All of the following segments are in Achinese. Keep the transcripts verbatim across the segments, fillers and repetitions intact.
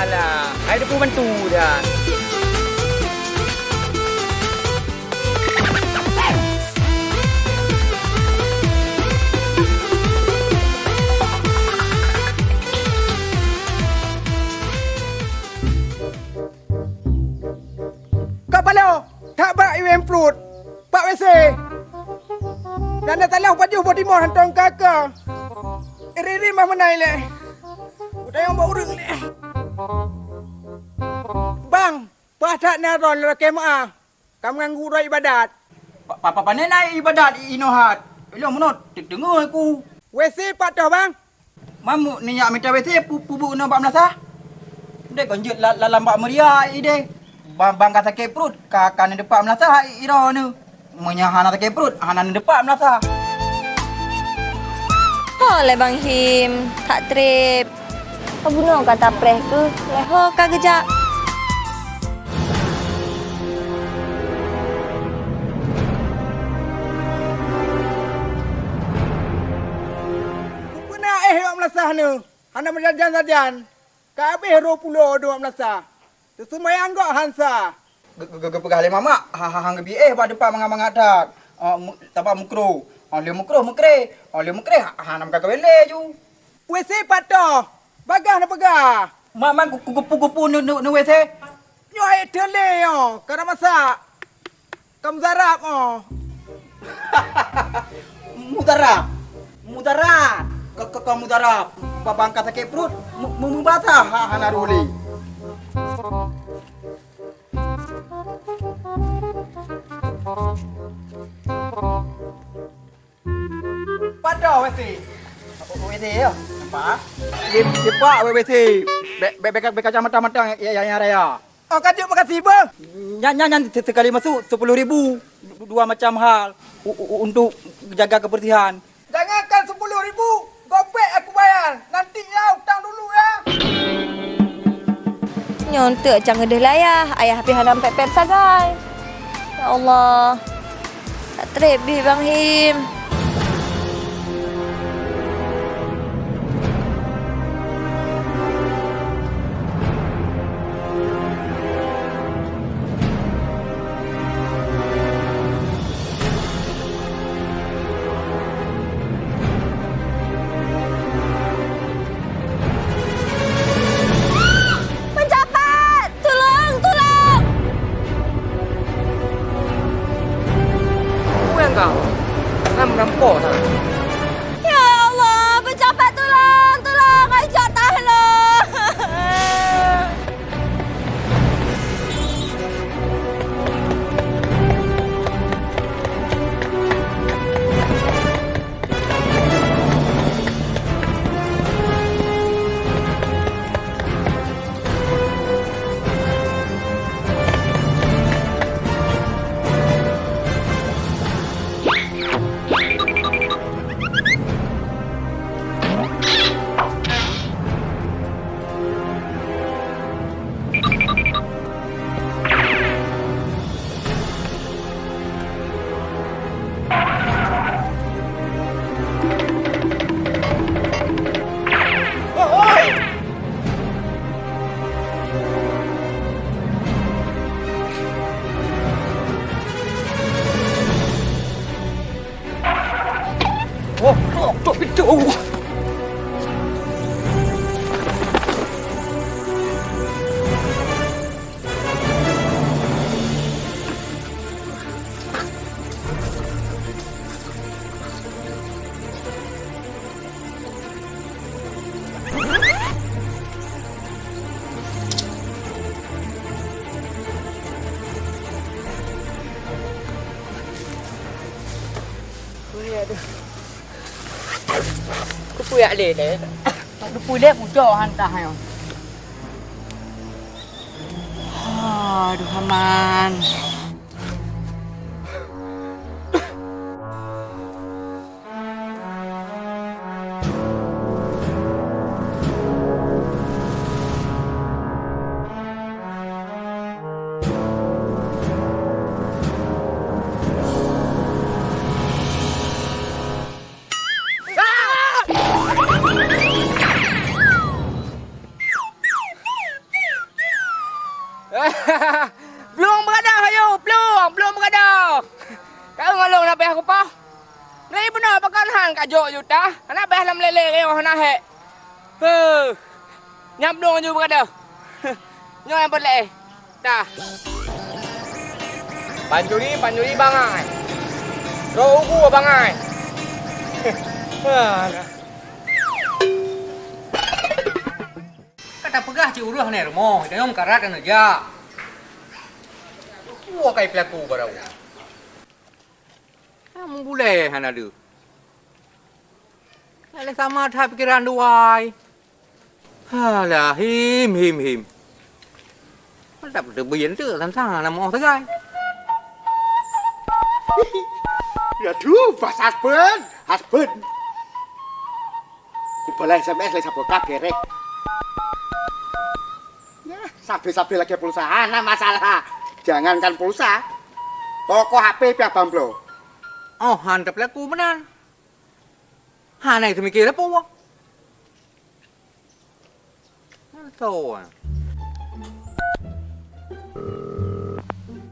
Alah, hai teupeu bantu dah. Ka paloe, that bak iwém pruet, bak W C. Dan na taloh pajoh boh timoh hantong kaka. Iri-iri mah meunan ilée. Kutanyong bak ureuëng lé. Bang, paih that na droe lakée meuáh. Ka meunganggu droe iébadat. Pa, pa, pa, pane na iébadat inoe hat? Ilong meunoe te-, teungoh ku. W C pat toh, Bang? Mamu neujak mita W C pu-, peubuet inoe bak meulasah? Deh kon jeuet la-, la-, lam bak meuria ideh. Bang, bang ka sakét pruet, ka, ka neudeupak meulasah iroe neuh. Meunyoe hana sakét pruet, hana neudeupak meulasah. Ho lé Bang Him, that treb. Ka bunoe ka tapreh keuh, lé ho ka geujak. Peue na éh bak meulasah neuh, hana meusajan-sajan. Ka habéh rhot pulo dua meulasah. Teuseumayang gok hansa. Ge-, ge-, ge-, geupeugah lé mamak, ha, ha, han geubi éh bak deupak mangat-mangat that. Ah, mu-, tabak mukro. Ah, lé mukro meukré. Ah, lé meukré, ha, hana meukawen lé ju. W C pat toh. Bagah na peugah. Mak, mak, ku, ku, ku, ku, ku, nu, nu, nu W C. Nyoe hai teulé nyoe, ka na masak. Ka meudarab, oh. Mudarab. Mudarab. Ka, ka, ka mudarab. Ba-, bang ka sakét pruet, mu-, mu-, mubasa ha, hana rhot lé. Pat toh W C? W C ya? Nampak? Di, di pak W C. Bek, bek, bek, bek kacamata-mata ya, ya, ya, raya. Oh, ka jeuet makasih, Bang. Nyan, nyan, nyan se-, sekali masuk sepuluh ribu. Du-, dua macam hal u-, u-, u-, untuk jaga kebersihan. Jangankan sepuluh ribu, gopek aku bayar. Nanti ya utang dulu ya. Nyoe teuk cang deuh layah, ayah pih hana pet-pet sagai. Ya Allah. Ka treb bih Bang Him. Peucapat! Tulông! Tulông! Peue nyang ka? Ram, rampo na. Ya Allah, peucapat! Tulông! Tulông! Ai, jak tahan lôn! Oh, oh, oh, itu. Woi, aduh. Kupeue jak lé, lé. Tak kupeue lé, pucok hantah nyoe. Aduh, aman. Plueng beugadôh, ayo, plueng, plueng beugadôh. Ka ngon lôn na bèh kupoh. Dari bunoe pakon han ka jok juta, hana bèh lam lélé reueh hana hék. Huh. Nyang plueng ju beugadôh. Nyoe nyang peureulèe. Tah. Pancuri, pancuri bangai. Droe ugu bangai. Ka tapeugah cit uroe hana rumoh, tanyoe meukarat hana jak. Peue kai peulaku barô? Nyang meubulée hana deuh. Nyang lé sama that pikeran dua ai. Halah, him, him, him. Mantap teubiet teuk sang-sang na meu'oh sagai. Aduh, bas husband, husband. Kubalah S M S lé saboh kah kerek. Yah, sabe-sabe lakèe pulsa, hana masalah. Jangankan pulsa, toko H P pih abang bloe. Oh, han teupeulaku meunan. Hana teumikir apa wah. Hana tahu, ah.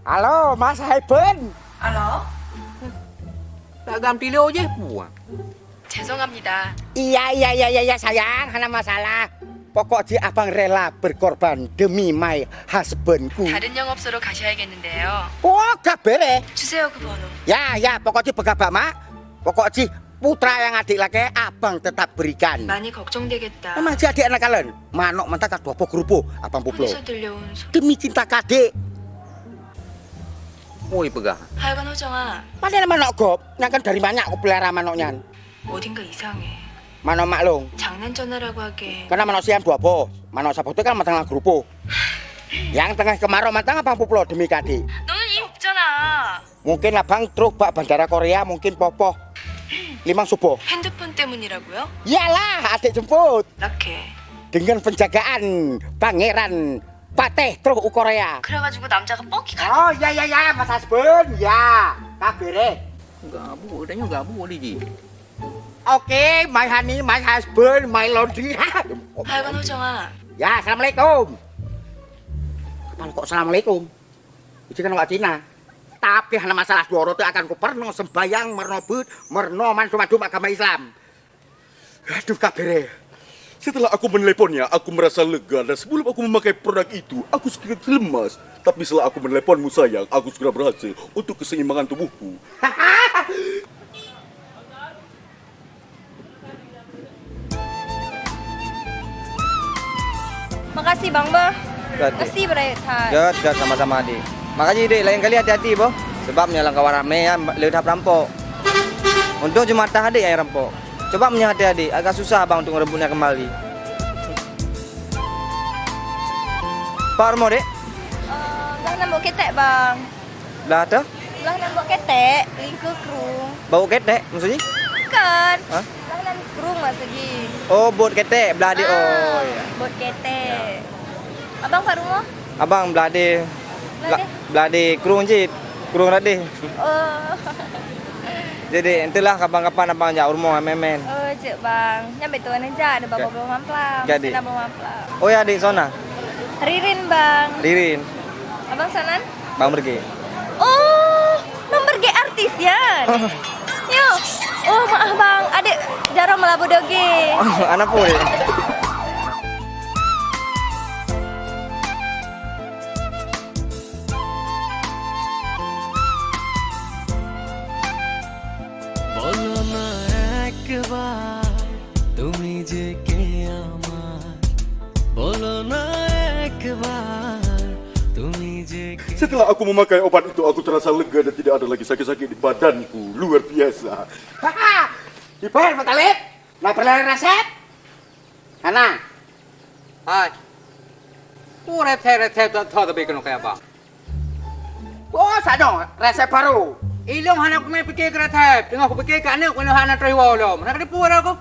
Halo, Mas Haiben. Halo. Tak gam tilo je, puah. Iya, iya, iya, iya, iya, sayang, hana masalah. Pokok jih abang rela berkorban demi my husbandku. 다른 영업소로 가셔야겠는데요. Oh, gak bere. 주세요, 그 번호. Ya, ya, pokok jih peugah bak mak. Pokok jih putra nyang adik lakèe abang tetap berikan. 많이 걱정되겠다. Memang jih adik aneuk kalon. Manok mantong ka dua boh keuruboh abang peubloe. 어디서 들려온 소리? Demi cinta ka adik. Oi peugah. 하여간 호정아. Padahai manok gob, nyan kan dari manyak kupelihara manok nyan. 어딘가 이상해. Manok mak lôn. 장난 전화라고 하기엔. Karena manok siam dua boh, manok saboh teuk kan mantong lam keuruboh. Nyang teungoh keumarô mantong abang peubloe demi ka adik. 너는 일 없잖아. Mungkin abang troh bak bandara Korea, mungkin poh-poh limong suboh. 핸드폰 때문이라고요? Iyalah, adik jemput. Dengan penjagaan Pangeran Pateh troh u Korea. 그래가지고 남자가 뻑이 가. Oh, ya, ya, ya, Mas Hasbun, ya. Ka bere. Gabuk, tanyoe gabuk di ji. Oke, my honey, my husband, my laundry. 하여간 호정아. Ya, assalamualaikum. Apa kok assalamualaikum? Itu kan awak Cina. Tapi hana masalah, dua rot akan ku peurunoe sembahyang, meurunoe beuet, meurunoe mandum-mandum agama Islam. Aduh, ka bere. Setelah aku meneleponnya, aku merasa lega dan sebelum aku memakai produk itu, aku sedikit lemas. Tapi setelah aku meneleponmu, sayang, aku segera berhasil untuk keseimbangan tubuhku. Makasih, Bang, beuh. Makasih beuraya that. Jot, jot, sama-sama, Adik. Makasih, Dek. Lain kali hati-hati, boh. Sebab nyoe lam kawan ramé, ya, le that perampok. Untung cuma tah Adik nyang rampok. Coba meunyoe hati-hati, agak susah abang untuk ngerebutnya kembali. Pak rumoh, Dek? Eh, blah nan bak ketek, Bang. Blah toh? Blah nan bak ketek, lingkue krueng. Bak ketek, maksudnya? Bukan. Hah? Blah nan krueng maksudnya. Oh, bot ketek, blah di, oh, ya. Bot ketek. Abang pat rumoh? Abang blah di. Blah di? Blah di krueng cit. Krueng radeh. Oh. Jadi, entahlah kapan-kapan abang jak rumoh, men-men. Oh, cek bang. Nyan betul ni jak, ada baba belum mamplam. Jadi. Sana belum mamplam. Oh ya, adik Sona? Ririn, Bang. Ririn. Abang Sanan? Bang Berge. Oh, Bang Berge artis ya? Yo. Oh, maaf Bang, adik jaroe meulabu doge. Anak pun. বলো না একবার তুমি যে কে আমার, বলো না একবার তুমি যে কে Setelah aku memakai obat itu, aku terasa lega dan tidak ada lagi sakit-sakit di badanku. Luar biasa. Iban, Mak Talib, na peureulèe resep? Hana. Hai. Peue resep-resep tho-tho tapi keunoe kaya bang? Oh, sado, resep baru. Ilong hana kumé pike keu resep. Teungoh kupike keu aneuk, keunoe hana troh iwoe lom. Hana keuneuk peue aku.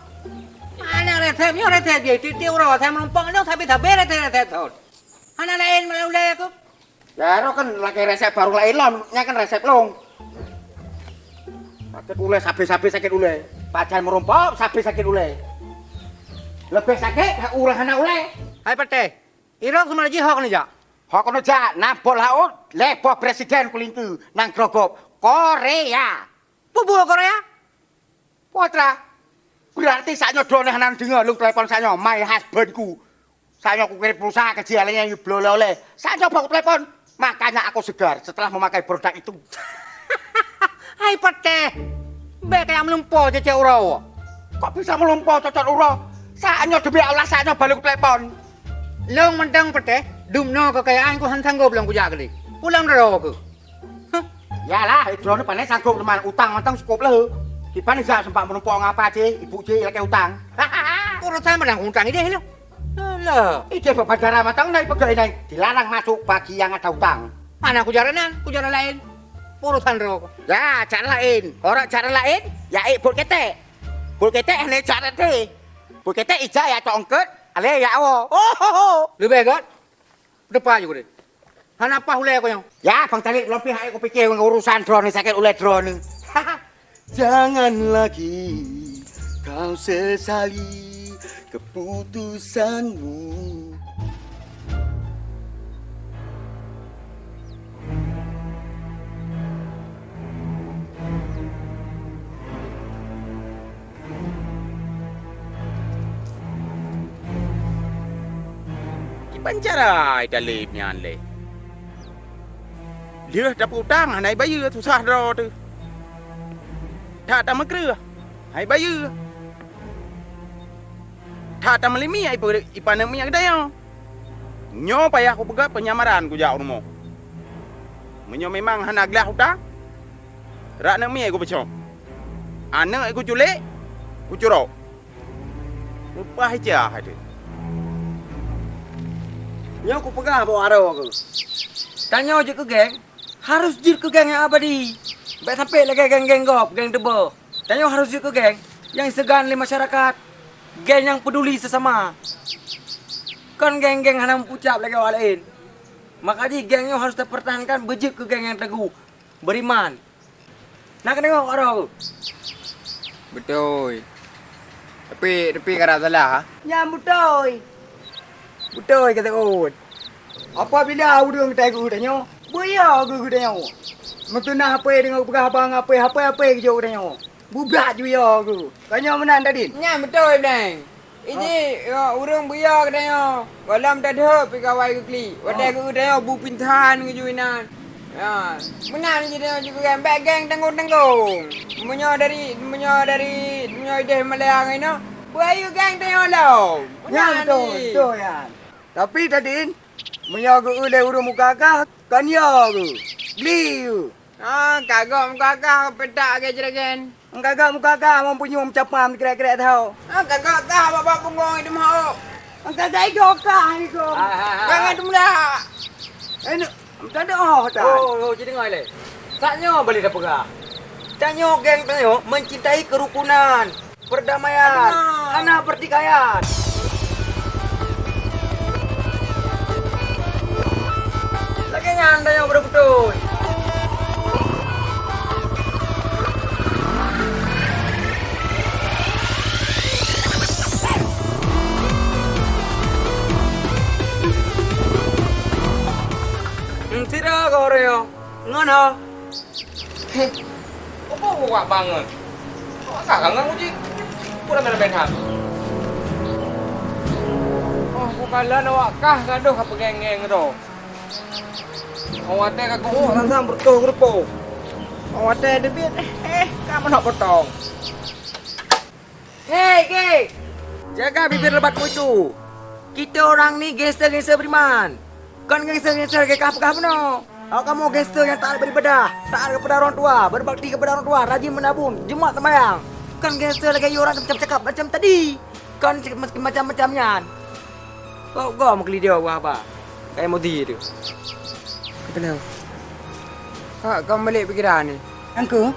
Mana resep? Nyoe resep jih. Tiep-tiep uroe saya meurumpok ilong sabe-sabe resep-resep thon. Hana laén meulai ulèe aku. Ya, roh kan lakèe resep baru laén lom. Nyan kan resep long. Sakét ulèe, sabe-sabe sakét ulèe. Pajan meurumpok, sabe sakét ulèe. Leubeh sakét, ureueng hana ulèe. Hai Pateh, irong seumana jih hok neujak. Ho keuneuk jak, na boh laôt, lhèe boh presiden kulingkeu, nang grogop. Korea. Peue buet Korea? Putra. Berarti saat nyoe droeneuh hana deungoe lôn telepon saat nyoe, my husband ku. Saat nyoe kukirim pulsa keu jih, akhirnya bloe oleh-oleh. Saat nyoe baru telepon. Makanya aku segar setelah memakai produk itu. Hai Pateh, bèk kaya meulumpoe cocok uroe. Kok bisa meulumpoe cocok uroe? Saat nyoe demi Allah, saat nyoe baru telepon. Lôn mantong Pateh, dumnoe keukayaan ku han sanggob lôn kujak keudeh. Pulang droe keuh. Huh. Yalah, droeneuh pane sanggob teuma, utang mantong sukop lé. Kiban jak sempat meulumpoe ngon apa cit, ibu cit lakèe utang. Urusan padang utang idéh lôn. Alah. Idéh bak bandara mantong na ipeugah inai, dilarang masuk bagi yang ada utang. Hana ku jalan nyan, ku jalan laén. Urusan droe. Ya, cara laén. Orang cara laén, ya ék buet ketek. Buet ketek hana cara teuh. Buet ketek ija ya cok eungkot, alèh ya awoe. Oh, ho, ho. Leubeh gèt. Teupat ju keudeh. Hana paih ulèe ku nyoe. Ya, Bang Talib, lôn pih hai kupike ngon urusan droeneuh, sakét ulèe droeneuh. Jangan lagi kau sesali keputusanmu. Kiban cara italeb nyan lé? Lheueh tapeutang hana ibayeue, susah droe teuh. That tameukreueh, hana ibayeue. That tameulimi, ipa-, ipaneuk miet geutanyoe. Nyoe payah kupeugah penyamaran kujak u rumoh. Meunyoe memang hana glah utang, rak neuk miet kupeucok. Aneuk kuculék, kucurok. Leupah ija hai teuh. Nyoe kupeugah bak aroe keuh. Tanyoe jeuet keu geng, harôh jeuet keu geng nyang abadi. Bèk sampoe lagèe geng-geng gob, geng teubôh. Tanyoe harôh jeuet keu geng nyang seugan lé masyarakat. Geng nyang peuduli seusama. Kon geng-geng hana meupucap lagèe awak laén. Maka jih geng nyoe harôh tapeurtahankan beujeuet keu geng nyang teguh, beuriman. Na keudeungoe, Aro? Beutôi. Tapi, tapi karab salah, ha? Nyan beutôi. Beutôi ka seuôt. Apabila ureueng geutanyoe, beuyo geuh geutanyoe. Meuteuna hapé deungon peugah haba ngon hapé, hapé-hapé geujok geutanyoe. Bubrak ju yo geuh. Ka nyoe meunan, Dadin? Nyan beutôi, Bleng. Iji, oh, ureueng beuyo geutanyoe, gohlom tadhôt pih kawai geuklik. Watèe geutanyoe bu pingsan geujui nan. Ya, meunan jih tanyoe jikeugan, bèk geng tanggong-tanggong. Meunyoe dari, meunyoe dari, meunyoe idéh malèe angèn nyoe, beuayu geng tanyoe lom. Nyan meunan beutôi, jih. Beutôi nyan. Tapi Dadin, meunyoe geu-eu lé ureueng muka gah, kon yo geuh. Gli geuh. Ah, kagok muka gah peutak lagèe juragan. Kagok muka gah, mon punyueng meucapam sikrek-krek teuhô. Ah, kagok gah bak-bak punggong itu meuhôk. Kagok igo kah itu. Ah, ah, ah. Jangan teumula. Eh, nu, tadi oh dah. Oh, oh, jadi ngai lé. Saat nyoe balik dah peugah. Tanyoe geng tanyoe mencintai kerukunan. Perdamaian, hana pertikaian. Lagèe nyan tanyoe beutôi-beutôi. Sira goreong, ngono. Heh, peue buet awak bangon? Awak kah ka ngon uji? Peue ramé-ramé that? Oh, bukalon awak kah gadôh ka peugeng-geng droe. Awak watèe ka keuhok sang-sang beureutoh geurupo. Awak watèe teubiet, eh, eh, ka manok potong. Hei, geng! Jaga bibir lebatmu itu. Kita orang ni gangster-gangster beriman. Kon gangster-gangster lagèe kah peugah bunoe. Awak kamoe gangster nyang taat beribadah, taat kepada orang tua, berbakti kepada orang tua, rajin menabung, jeuet seumayang. Kon gangster lagèe orang macam cakap macam tadi. Kon macam-macam nyan. Kok gob meukeulideu wah ba? Kamoe di tu. Keupeuleueh. Kok gob meulik pikiran ni? Angku,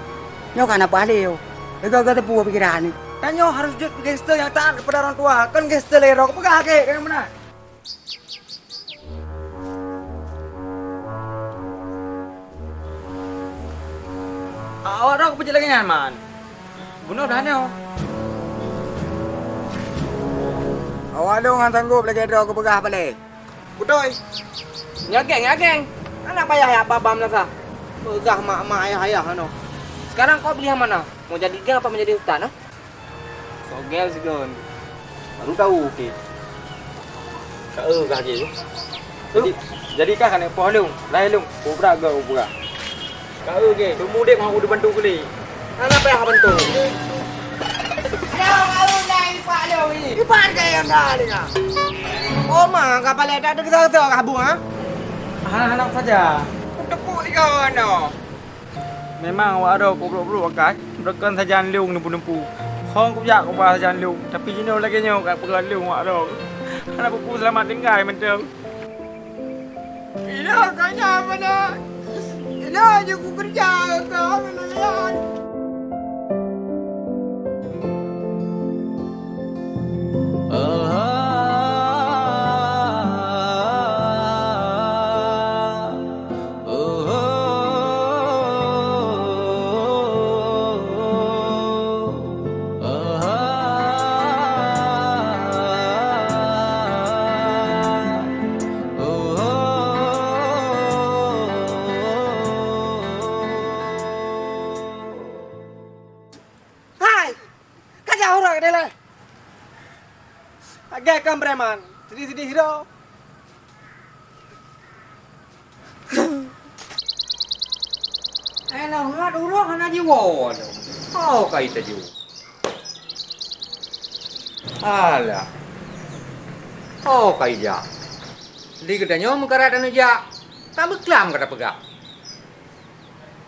nyoe kan apa lé yo? Lega-lega teupeu pikiran ni. Tanyoe harus jeuet gangster nyang taat kepada orang tua, kon gangster lé roh peugah ke, kan meunan? Awak droe keupeujeuet lagèe nyan, Man. Bunoe dah nyoe. Awak lôn hana sanggob lagèe droe keupeugah balèe. Beutôi. Nyageng, nyageng. Anak payah ya babam nasa. Peugah mak-mak ayah-ayah ano. Sekarang kau pilih yang mana? Mau jadi geng apa menjadi ustaz, nah? Sogel sigon. Baru tahu, okey. Ka eu kah je. Jadi, jadi kah aneuk poh lôn, lahé lôn, kubra ga kubra. Ka eu ge, tumu dek mau dibantu kuli. Hana payah bantu. Aduh, aduh, dah ipak lôn ni. Ipak ke yang dah ni, ah? Oh, ma, kapal tak ada kita-kita kah, Bu, ha? Hana-hana saja. Tepuk tiga orang dah. Memang awak droe keu brok-brok akai, beureukan sajan lôn neumpu-neumpu. Hong kujak kuba sajan lôn, tapi jinoe lagèe nyoe ka peugah lôn awak droe. Hana peue-peue seulamat tinggai mantong. Inoe ka nyan mana? Inoe jeuet kukeureuja keu kau, mana nyan? Hai! Ka jak uroe keudeh lé. Lagèe kon preman, sideh-sideh droe. Eh, lôn ngat uroe hana jiwoe lôn. Oh, ka ita jiwoe. Alah. Oh, ka ija. Di geutanyoe meukarat aneuk jak. Ka beuklam ka tapeugah.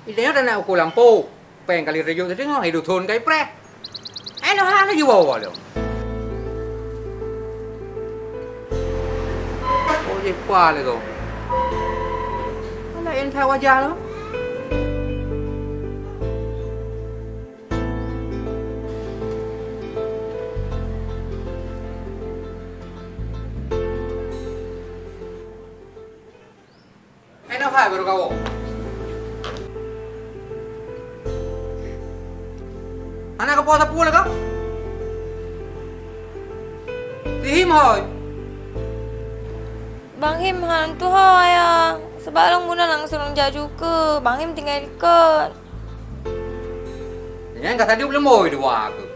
Di geutanyoe tanak ukoe lampôh. Péng ka lheueh teujok teudeungoe, hai duthon ka ipreh. Hai lôn hana jiwoe lôn. Oh, jih pa lé gob. Laén that wajah lôn. Hai nyoe hai baru kawoe. Hana kapoh sapeue lé kah? Sihim hôi. Bang Him hana tuha ya. Sebab lôn bunoe langsung jak ju keu Bang Him tinggai dikeue. Nyan ka sadup leumoi dua keuh.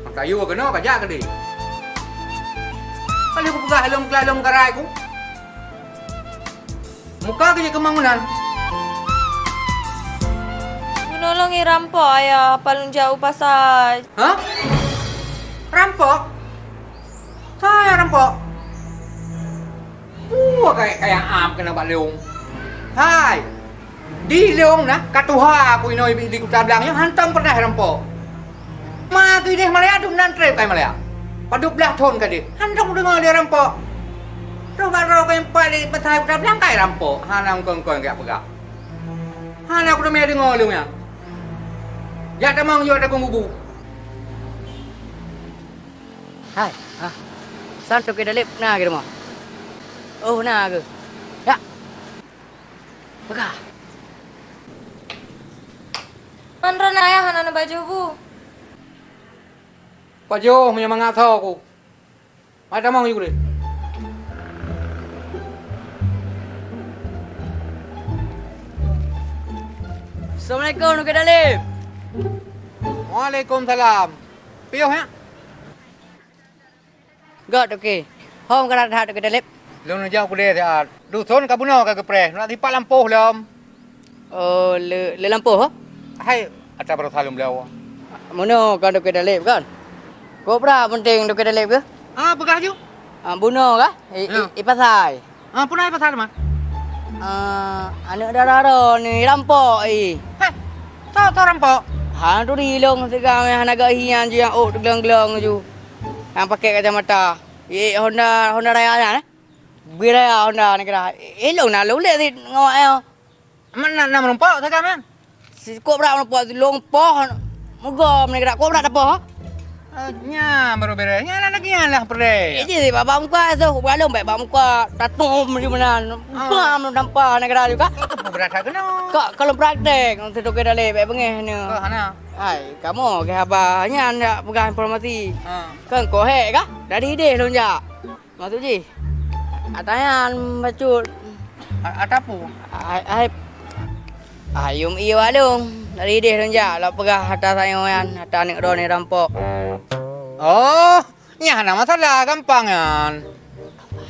Maka yue keunoe ka jak keudeh. Ka lheueh kupeugah lôn keulah lôn meukarai ku. Muka keu jeuet keumang meunan. Meunulông i rampok ayah, apa lôn jak u pasai. Hah? Rampok? Soe rampok? Peue kaya-kaya am keunan bak lôn? Hai! Di lôn na, ka tuha aku inoe di Kuta Blang nyoe hántom peureunah rampok. Ma aku ideh Malaya dum nan treb kai Malaya. Padub blaih thon ka deh, hántom deungoe lé rampok. Roh bak droe kayém pat di pasai Kuta Blang kai rampok, hana eungkon-eungkon jak peugah. Hana kuteumé deungoe lôn nyan. Jak tamong yue takong bubu. Hai, ah. San toke daleb na keu rumoh? Oh, na keuh. Yak. Peugah. Man droeneuh ayah hana neubajoh bu. Pajoh meunyoe mangat tho ku. Hai tamong yue deh. Assalamualaikum, Toke Daleb. Waalaikumsalam. Piôh nyak? Göt, Toke. Hom keunan that, Toke Daleb. Lôn neujak u keudè siat. Duthon ka bunoe ka geupreh, neujak sipak lampôh lom. Oh, le, le lampôh, ho? Hai, ata baroesa lôn bloe. Meunoe kon Toke Daleb, kon? Kobra peunteng Toke Daleb keuh? Ah, peugah ju. Ah, bunoe kah? I, i, i pasai. Ah, peue na i pasai teuma? Ah, aneuk dara droeneuh rampok i. Heh, soe, soe rampok? Hana turi lôn siga meuh hana geuhian ju nyang ôk teuglong-glong ju. Nyang pakai kacamata. Iék Honda, Honda Raya nyan, eh? Bui Raya Honda nyan kira. Eh, lôn na lôn lé sit ngon awak nyoe. Meunan na meurumpok sagai meunan? Sikok brat meurumpok, lôn poh meugom nyan kira. Kok brat tapoh? Eh, nyan baru beres. Nyan aneuk nyan lah peureulèe. Eh, jadi bak, bak muka tu, bak lôn bèk bak muka. Tatom di meunan. Oh. Pam nampak nyan kira juga. Itu pun berat keunoe. Kok kalau praktek, untuk Toke Daleb bèk beungèh nyoe. Oh, hana. Hai, kamoe keu haba nyan jak peugah informasi. Ha. Kan kok hék kah? Dari ideh lôn jak. Maksud jih? Ata nyan bacut. A-, ata peue? Ai, ai, ayum ié walong. Dari idéh lôn jak, lôn peugah ata sayong nyan, ata aneuk droeneuh rampok. Oh, nyan hana masalah, gampang nyan.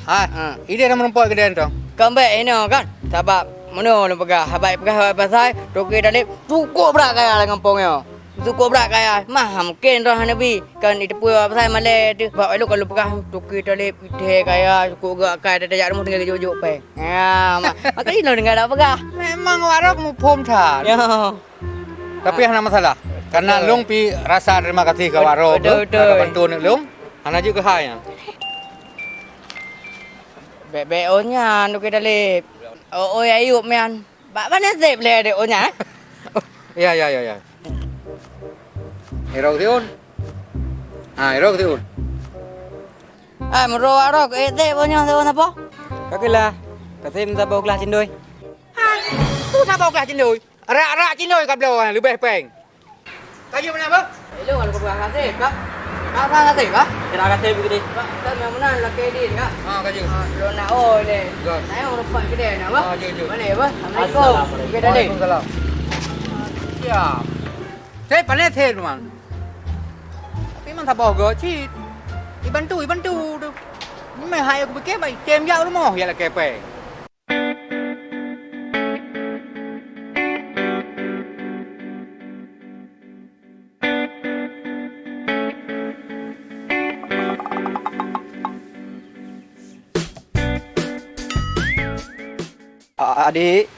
Ha, ha. Idéh na meurumpok keudéh nyoe. Kon bèk inoe kan? Sabab meunoe lôn peugah, haba peugah haba pasai, toke Taleb cukôp brat kaya lam gampông nyoe. Cukôp brat kaya, mah mungken droe hana bi. Kan jiteupeue pasai malèe teuh. Bak lôn ka lôn peugah, toke Taleb, ithèe kaya, cukôp geuh akai, tajak rumoh tinggai jôk-jôk pèng. Ya, ma-, makajih lôn tinggai dak peugah. Memang Wak Rok muphom that. Ya. Tapi hana masalah. Karena lôn pi rasa terima kasih keu Wak Rok, betul, betul, betul. Ka bantu aneuk lôn. Hana jeuet keuhai nyan. Bèk-bèk oh nyan, toke Taleb. Oh, oh, Ayub nyan. Bak pane sép lé adék oh nyan, eh? Ya, ya, ya, ya. Irok siun. Ha, irok siun. Ah, meurok arok, eh, sép oh nyan, sép oh napa? Ka keulah. Kasém saboh glah cindoi. Ha, tu saboh glah cindoi. Rak-rak cindoi ka bloe, leubeh pèng. Ka jeuet meunan, Bang? Hello, kalau kau kasih, Kak. Kak, kak kasih, Kak? Kira kasih begitu. Kak, kita memang meunan lakèe din, Kak. Ha, ka jeuet. Ha, belum nak, oh, ni. Jeuet. Saya orang pak kedai nak, Bang. Ha, jeuet, jeuet. Mana ya, Bang? Assalamualaikum. Assalamualaikum. Oke, dah, deh. Waalaikumsalam. Siap. Saya panas saya memang. Tapi memang sabar gak cit. Ibantu, ibantu tu. Memang hai aku fikir, baik tem jak rumah, ya lakèe pèng. A-, adik,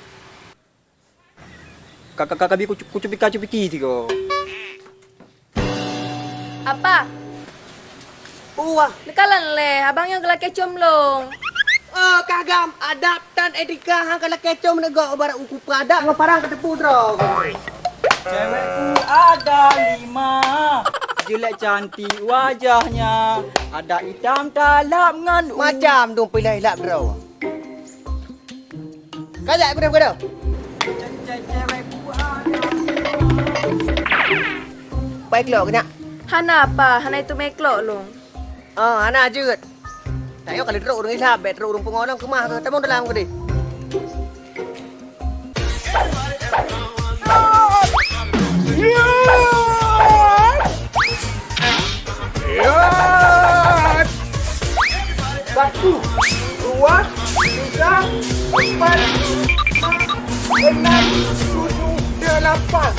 ka, ka, ka, ka bi kucu-, kucupi-kacupi sigoe. Apa? Wah. Neukalon lé, abang nyoe geulakèe com lôn. Oh, kagam, adab dan etika han ka lakèe com neugok, barat uku peuadab ngon parang kateupeue droe. Cewekku ada lima, jelek cantik wajahnya, ada hitam talap ngan u- Macam dong pilih ilap droe. Kajak keudeh-keudeh. Pai klok keunak. Hana apa, hana itu meklok lôn. Oh, hana jeuet. Tanyoe ka lheueh trok ureueng Islam, bèk trok ureueng pungo lom keumah keuh. Tamong dalam keudeh. Satu, dua, tiga, empat, lima, enam, tujuh, delapan.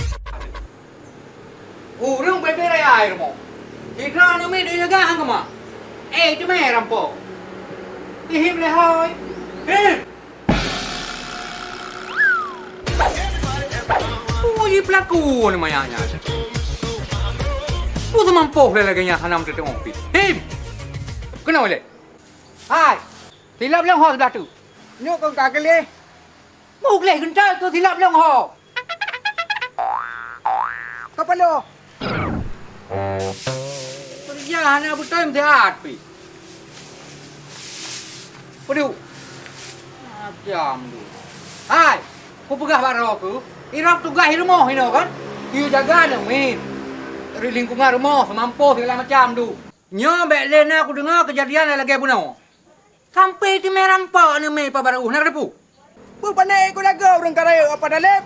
Ureueng bèe-bèe raya rumoh. Sidroe aneuk miet dijaga han keumah. Eh, teumé rampok. Tihim lé hai. Him! Peue jih peulaku ni manyak nyan? Peue seumampôh lé lagèe nyan hana meuteuteumé pih? Him! Keunoe lé. Hai! Silap lôn ho siblah tu. Nyoe kon ka gleh. Peue gleh geuntal tu silap lôn ho. Kapalo. Keureuja hana beutôi meusihat pih. Peue duek. Macam tu. Hai, kupeugah bak droe keuh, irab tugaih i rumoh inoe kan? Kuyue jaga aneuk miet. Lingkungan rumoh seumampôh segala macam tu. Nyoe bèk lé na kudeungoe keujadian lagèe bunoe. Sampoe teumé rampok aneuk miet Pak Barauh, na kateupeue? Peue pané ku lagoe ureueng ka rayeuk Apa Daleb?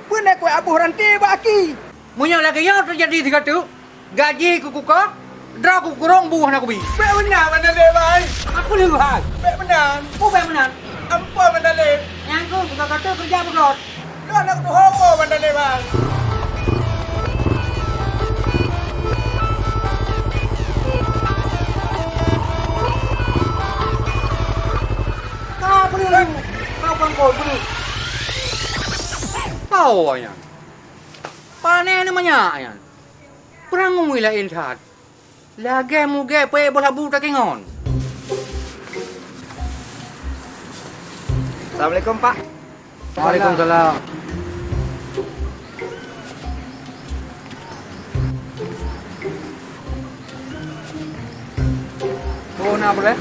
Peue na kuet aboh ranté bak aki? Meunyoe lagèe nyoe teujadi sigoe teuk, gaji kukukoh, droe kukurong bu hana kubi. Bèk meunan Pak Daleb, hai! Aku lheueh hai! Bèk meunan! Peue bèk meunan? Ampôn Pak Daleb! Nyang keuh, buka kata keureuja beugöt. Ka na kutuho woe Banda Lewan. Ka peue? Ka pangkon peue? Tau nyan. Pane ni manyak nyan. Peurangui laén that. Lagèe mugèe peuék boh labu takingon. Assalamualaikum, Pak. Waalaikumsalam. Oh, na peureulèe?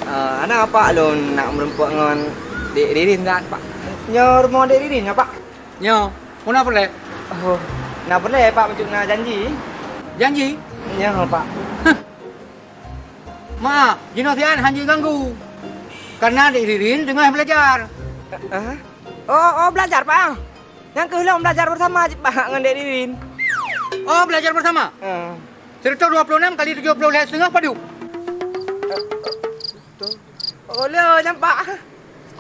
Eh, hana, Pak, lôn nak meurumpok ngon Dek Ririn that, Pak. Nyoe rumoh Dek Ririn nyoe, Pak? Nyoe, peue na peureulèe? Oh, na peureulèe, Pak, bacut na janji. Janji? Nyoe, Pak. Hah. Maaf, jinoe siat han jeuet ganggu. Karena Dek Ririn teungoh belajar. Hah? Oh, oh, belajar, Pak. Nyang keuh lôn belajar bersama cit, Pak, ngon Dek Ririn. Oh, belajar bersama? Heeh. Sireutoh dua ploh nam kali tujoh ploh lhèe siteungoh padum? Oh, le nyan, Pak.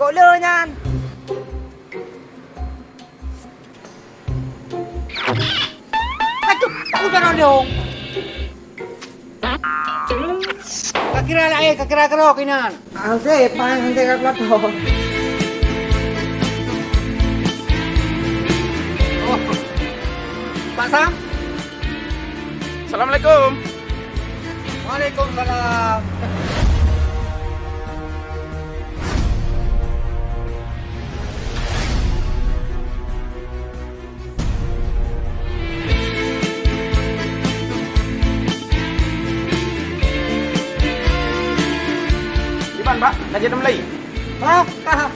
Kok le nyan? Aduh, aku tak ada dong. Ka kira lah, eh, ka kira keroh inan. Hase, Pak, hase kalkulator. Oh. Pak Sam? Assalamualaikum. Waalaikumsalam. Iban, Pak, na jeuet meulai? Ah, ah.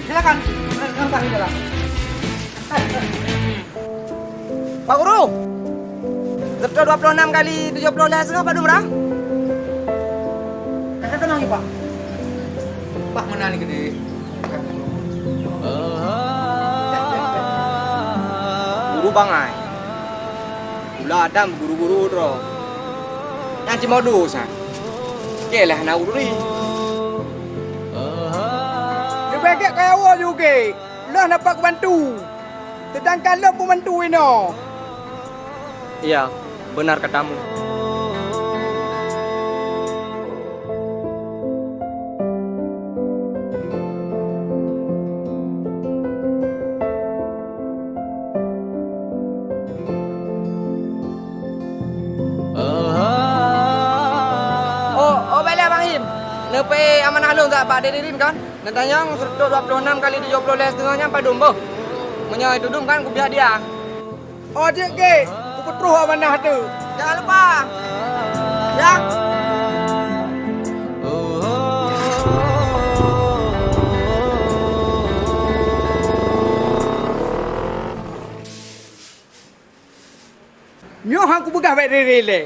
Silakan. Entah di dalam. Pak Guru, sireutoh dua ploh nam kali tujoh ploh lhèe siteungoh padum, Bra? Kakak tenang ya, Pak. Pak, mana ni gede? Guru bangai. Gula Adam guru-guru droe. Nyan cit modus, ha. Oke lah, na guru ni. Leubeh gèt kaya woe ju gèt. Lôn dapat kubantu. Seudangkan lôn peubantu inoe. Iya, benar katamu. Oh, oh, baiklah, Bang Him. Neupeu amanah lôn jak bak Dek Ririn kon. Neutanyong sireutoh dua ploh nam kali tujoh ploh lhèe siteungoh nyan padum boh. Meunyoe tudum kan kubiak dia. Oh, jeuet gèt, kupeutroh amanah teuh. Jangan lupa. Ya. Nyoe han kupeugah bèk rere lé.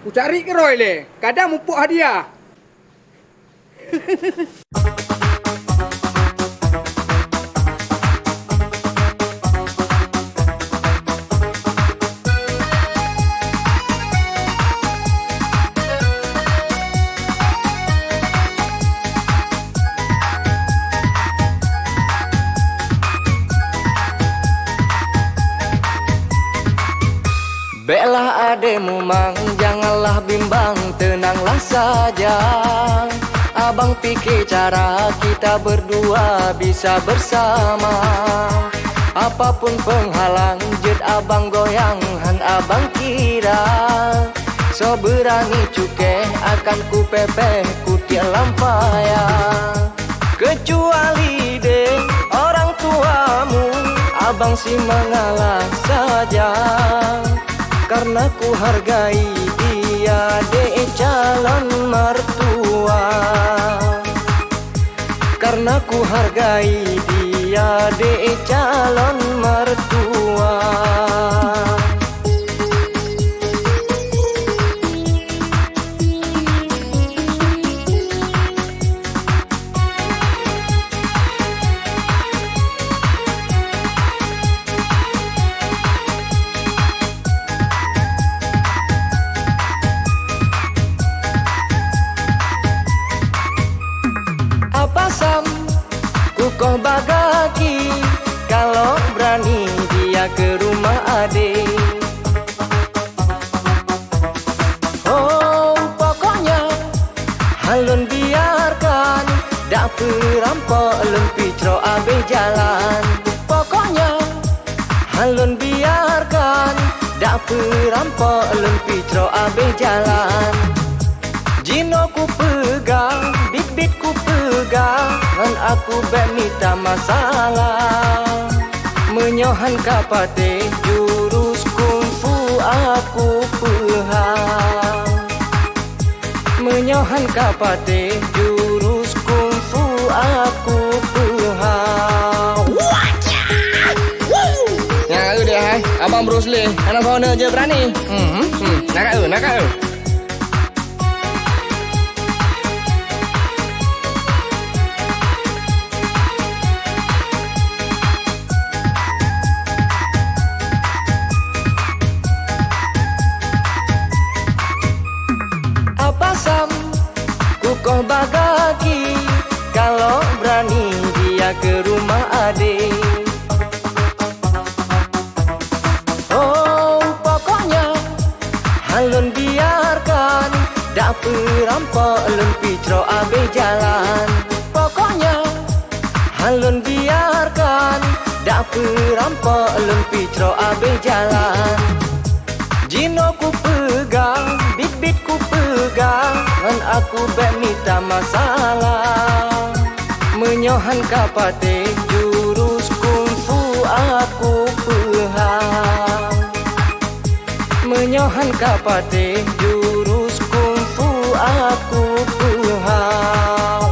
Kucari keurôi lé, kadang muphom hadiah. Bèklah adé mumang, janganlah bimbang, teunanglah saja. Abang pike cara kita berdua bisa bersama. Apapun penghalang, jeuet abang goyang, han abang kira. Soe beurani cukéh, akan kupepeh, kutiek lam paya. Kecuali deh orang tuamu, abang si mengalah saja. Karena kuhargai dia deh calon mertua. Karena kuhargai dia deh calon mertua. Apa sam kukoh bagaki, kalau berani dia ke rumah adé. Oh, pokoknya, han lôn biarkan, dak peurampok lôn picrok abéh jalan. Pokoknya, han lôn biarkan, dak peurampok lôn picrok abéh jalan. Jinoe kupeugah, biet-biet kupeugah, ngon aku bèk mita masalah. Meunyoe han ka patéh jurus kungfu aku peuhah. Meunyoe han ka patéh jurus kungfu aku peuhah. Nyan ka eu deh hai, abang Bruce Lee, hana soe jeuet beurani. Hmm, hmm, na ka eu, na ka eu. Kalau berani dia ke rumah adik. Oh, pokoknya, han lôn biarkan, dak peurampok lôn picrok abéh jalan. Pokoknya, han lôn biarkan, dak peurampok lôn picrok abéh jalan. Jinoe kupeugah, biet-biet kupeugah, ngon aku bék mita masalah. Meunyoe han ka patéh jurus kungfu aku peuhah. Meunyoe han ka patéh jurus kungfu aku peuhah.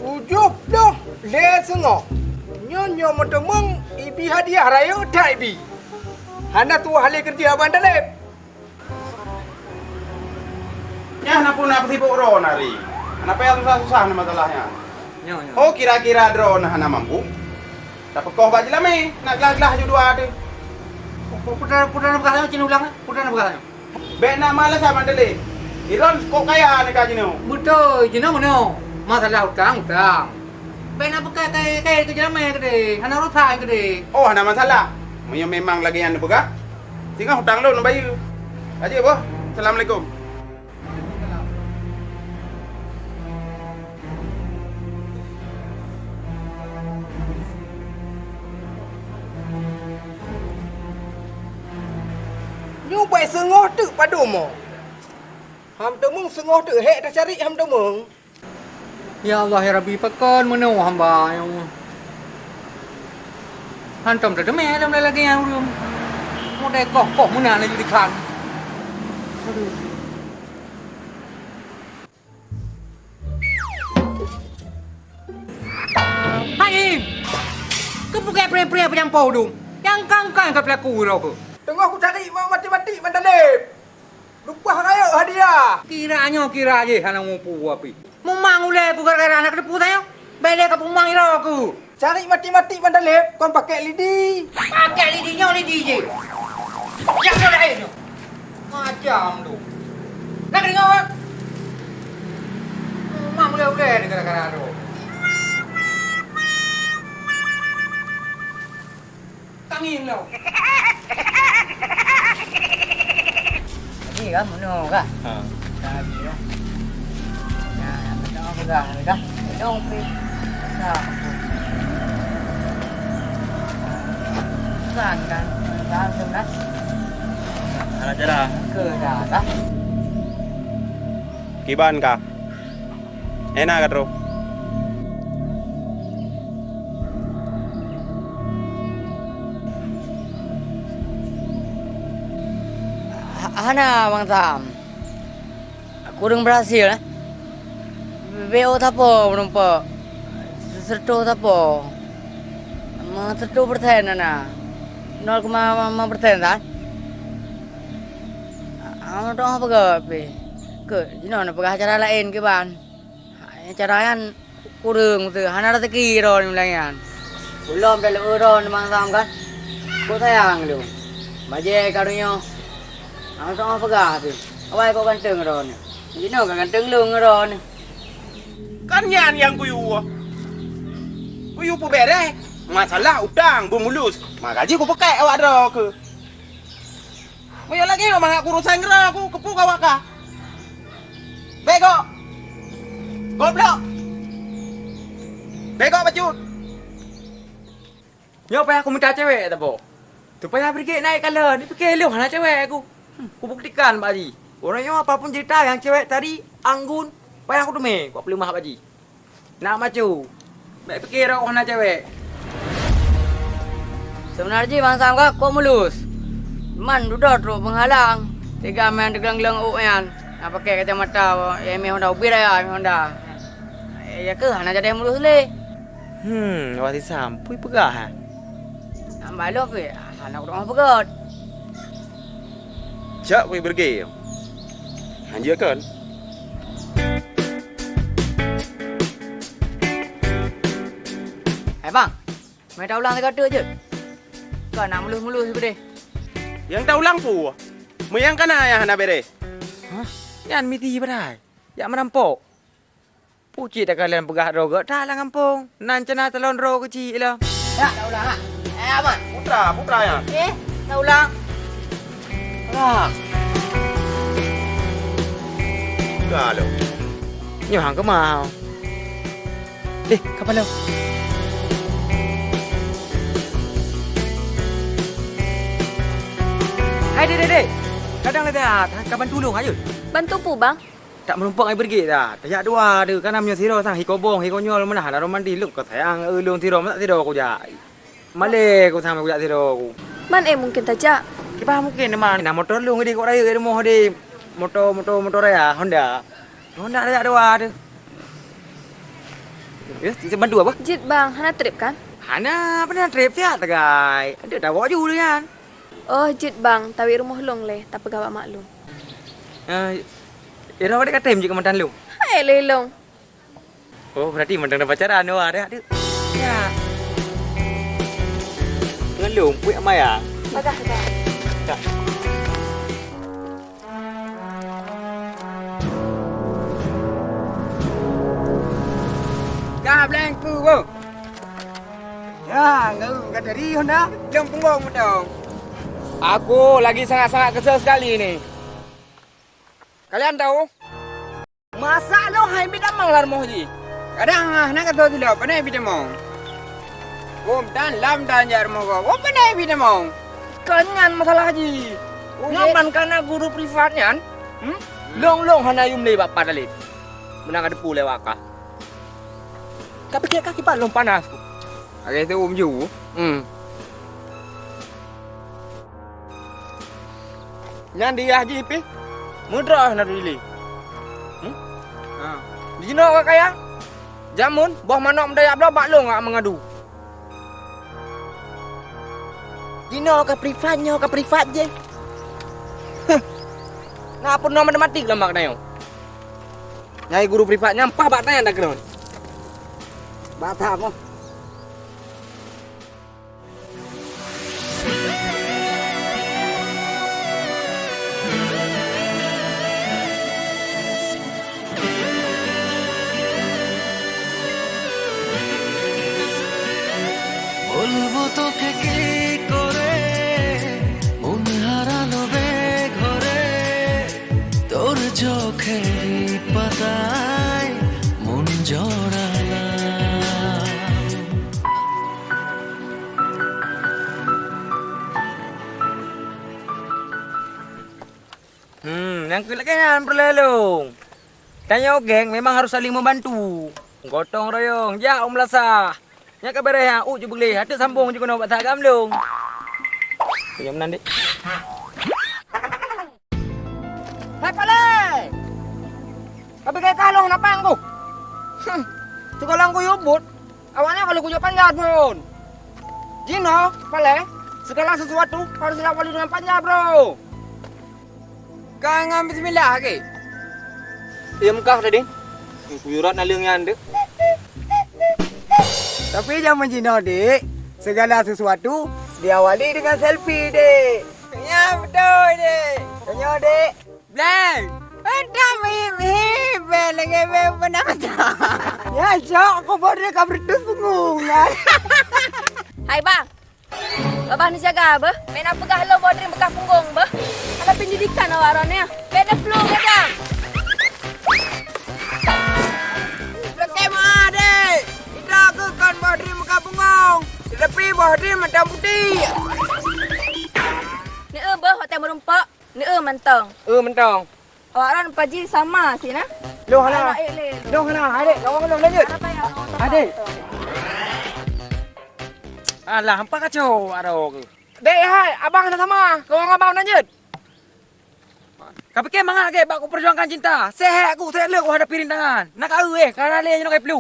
Tujoh ploh lhèe seungoh. Nyoe, nyoe meuteumeung ibi hadiah rayeuk that ibi. Hana tuwah lé keureuja Abang Daleb. Nyan na peue na peusibok droe nari. Hana payah susah-susah na masalah nyan. Nyoe, nyoe. Oh, kira-kira droe na hana mampu? Tapeukoh bak jeulamé, na glah-glah ju dua teuh. Pu-, pu-, putra, putra na peugah nyoe, cit ulang, putra na peugah nyoe. Bèk na males Abang Daleb. Droen kok kaya neu ka jinoe. Beutôi, jinoe meunoe. Masalah utang, utang. Bèk na peukai kayèe-kayèe keu jeulamé keudéh, hana urosan keudéh. Oh, hana masalah. Meunyoe memang lagèe nyan neupeugah, singoh utang lôn neubayeue. Ka jeuet boh. Assalamualaikum. Nyoe bèk seungoh teuk padum oh. Hana teumeung seungoh teuk hék tacari hana teumeung. Ya Allah, ya Rabbi, pakon meunoe hamba nyoe. Hantom teuteumé lom lagèe nyan ureueng. Modai koh-koh meunan laju dikhan. Aduh. Hai, Im! Keupeue gèt pré-pré peunyampoe udông? Nyang kang-kang ka peulaku uroe keuh. Teungoh kucari ma-, mati-mati Abang Daleb. Lumpah rayeuk hadiah. Kira nyoe kira jih hana mupu api. Mumang ulèe ku gara-gara hana kateupeue tanyoe. Bèk lé kapeumang uroe keuh. Cari mati-mati Abang Daleb kon pakèk lidi. Pakèk lidi nyoe lidi jih. Jak nyoe laén nyoe. Macam tu. Nak deungoe? Mumang ulèe-ulèe ni gara-gara tu. Tangieng lom. Jadi kah, meunoe kah? Ha. Jadi kah? Nah, meunoe peugah kah? Meunoe pi. Sa. Bukan kan? Langsung kan? Anak jara. Ke dah kah? Kiban kah? Ena ka troh. Ha-, hana, Bang Sam. Kureueng berhasil, eh. B O sapo meurumpok. Seureutôh sapo. Meuseutôh persen hana. Nol koma lima persen, Sam. Ah, ah, dong apa ke, pi? Ke, jinoe na peugah cara laén kiban. Hai, cara nyan kureueng teuh, hana raseuki droeneuh lagèe nyan. Ulôn taleueu droeneuh Bang Sam kan. Kok sayang lôn. Bajèe ka donya. Hana soe peugah teuh. Awai kok ganteng droeneuh. Jinoe ka ganteng lôn droeneuh. Kan nyan nyang kuyue. Kuyue peubèrèh. Masalah utang beumulus. Maka jih kupeukèk awak droe keuh. Meunyoe lagèe nyoe mangat kurusan keudroe ku, keupeue kawak ka? Bèk gok! Goblok! Bèk gok bacut! Nyoe payah kumita cewek saboh. Supaya Brigade naik color, dipike lôn hana cewek ku. Hmm, kubuktikan bak jih. Uroe nyoe apapun cerita nyang cewek tadi, anggun, payah kuteumé, kupeulumah bak jih. Nak maco. Bèk pike rot hana cewek. Seubeuna jih Bang Sam ka kok mulus. Man dudoe trok peunghalang. Teuga meunan teugleng-gleng ôk nyan. Na pakèk kacamata, eh, mé Honda ubit raya, mé Honda. Eh, ya keuh hana jadeh mulus lé. Hmm, Wati Sam, peue peugah, ha? Nyang balom pih, hana kuteumé peugöt. Cok kui beureugi. Hanjeuet kon. Hai bang, meuta ulang sigoe teuk jeuet. Kon na mulus-mulus sibeudeh. Nyang ta ulang peue? Meunyo kana nyang hana bèrèh. Hah? Nyan misi padahai. Jak meurampok. Pucit takalian peugah droe geuh that lam gampông. Nan cana talon droe keuchik lom. Ya, tak ulang, ha? Eh, Aman. Putra, putra ya. Eh, tak ulang. Alah. Galo. Nyoe hang keumah. Deh, ka paloe. Hai, deh, deh, deh. Kadang ada, ka bantu ulôn, ayo. Bantu peue, Bang? Tak meurumpok ngon Brigit dah. Tajak dua tu. Kan meunyoe sidroe sang hi kobong, hi konyol meunan dah romantis. Lôn ka sayang ulôn sidroe, masa sidroe kujak. Malèe ku sang kujak sidroe ku. Man eh mungkin tajak. Kiban mungkin man. Nah, motor lôn di kok raya di rumoh di. Motor, motor, motor raya, Honda. Honda tajak dua tu. Ya, bantu apa? Jeuet bang, hana trép kan? Hana, apa hana trép siat tagai. Ada tawa ju dengan. Oh, jeuet bang, tawi rumoh lôn lé, tapeugah bak mak lôn. Ah, Ira, awak ka tem jeuet keu mantan lôn? Hai lé lôn. Oh, berarti mantan pacaran awak dah tu. Ya. Dengan lôn, puik maya. Bagah dah. Dah. Ka bleng ku, Bu. Ya, ngeung ka dari Honda, lom punggong mantong. Aku lagi sangat-sangat kesel sekali ni. Kalian tahu? Masa lo hai bit damong lam rumoh ji? Kadang ah, nak kata sila, pandai bit damong. Bom dan lam dan jak rumoh gua. Oh, pandai bit damong. Kan nyan masalah ji. Oh, nyoman kana guru privat nyan. Hmm? Long-long hana yum le bak padalin. Menang ada pulai wakah. Ka pikir ka kiban lom panas ku. Agak tu um ju. Hmm. Nyan dia ji pih. Mudroh na dili. Hmm? Ha. Jinoe ka kaya. Jamun boh manok meudayak bloe bak long ngak mengadu. Jinoe ka privat nyoe ka privat je. Huh. Na peunoh matematik lom bak nyoe. Nyai guru privat nyan paih bak tanyan takreun. Bata moh. বলবো তোকে কি করে, মন হারালো বেঘরে। তোর চোখের পাতায় মন জড়ালাম। Hmm, nyang keu lagèe nyan peureulèe lôn. Tanyoe geng memang harôh saléng meubantu. Gotong royong, jak u meulasah. Nyan ka beureh nyan, u ju beuleh, ateueh sambong ju keunoe bak that gam lôn. Nyoe meunan, Dek. Hai Palé! Ka beugai kah lôn napang ku. Hmm. Sigohlom kuyue buet, awaknyan ka lheueh kujok panja phôn. Jinoe, Palé, segala sesuatu harus diawali dengan panja, bro. Ka ngon bismillah, Kek? Iya, meukah tadi. Kuyue rot naleueng nyan, Dek. Tapi jameun jinoe, Dek, segala sesuatu diawali dengan selfie, Dek. Ya, beutôi, Dek. Tanyoe, Dek. Bleng. Entah mihip-mihip, Beng, lagèe Beng peunamatang. Ya, cok, aku baru ka beretus punggong, kan? Hai, Bang. Babah neujaga beuh. Meunan peugah lôn boh drien beukah punggong beuh. Alah pendidikan awak droeneuh. Beda flu gadang. Lakèe meu'ah, Dek. Ita keuh kon boh drien beukah punggong, tetapi boh drien mantong putéh. Neu beuh watèe meurumpok. Neu mantong. Eu mantong. Awak droen paji sama sit na. Lôn hana. Anak ék lé. Lôn hana. Adek, kawan lôn lanjut. Adek. Alah, hampa kacau awak droe keuh. Dek, hai, abang hana sama. Kawan abang lanjut. Ka pikée mangat gét bak kuperjuangkan cinta. Seuhek ku, seuhek leuek ku hadapi rintangan. Na ka eu eh, ka ralé nyoe ka iplu.